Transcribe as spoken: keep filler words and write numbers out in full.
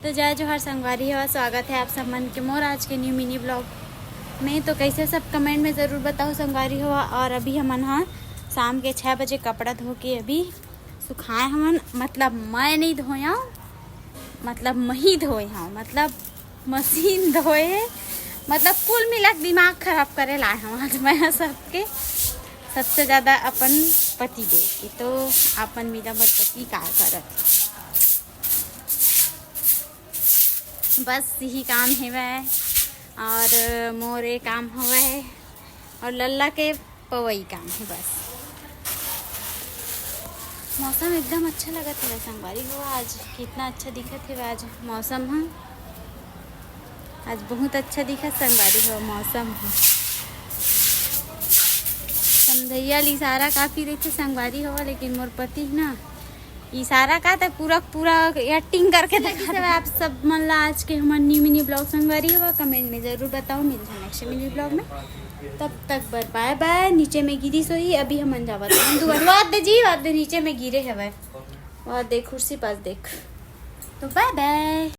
तो जय जोहार संगवारी हो, स्वागत है आप सब मन के मोर आज के न्यू मिनी ब्लॉग में। तो कैसे सब कमेंट में ज़रूर बताओ संगवारी हो। और अभी हमन ह शाम के छः बजे कपड़ा धो के अभी सुखाए हमन, मतलब मैं नहीं धोया, मतलब मही धोए हव, मतलब मशीन धोए, मतलब कुल मिला के दिमाग खराब करे लाए हव आज मैं ह सबके। सबसे ज़्यादा अपन पति देव के, तो अपन मिला मोर पति का करत। बस यही काम हेवय और मोर ए काम हवय और लल्ला के पवई काम हे बस। मौसम एकदम अच्छा लगत हवय संगवारी हो, आज कितना अच्छा दिखत हवय आज मौसम ह। आज बहुत अच्छा दिखत संगवारी हो मौसम ह। समधइया ल इशारा काफी रहिथे संगवारी हो, लेकिन मोर पति ह ना इशारा का ते पूरा पूरा एक्टिंग करके दिखा देथे। आप सब मन ला आज के हमर न्यू मिनी ब्लॉग संगवारी हो, कमेंट में जरूर बताओ। मिलथे नेक्स्ट मिनी ब्लॉग में, तब तक बर बाय बाय। नीचे में गिरी सोही, अभी हमन जावत हन दुआर। वाद दे जी, वाद दे नीचे में गिरे हवय, वाद दे कुर्सी पास देख। तो बाय बाय।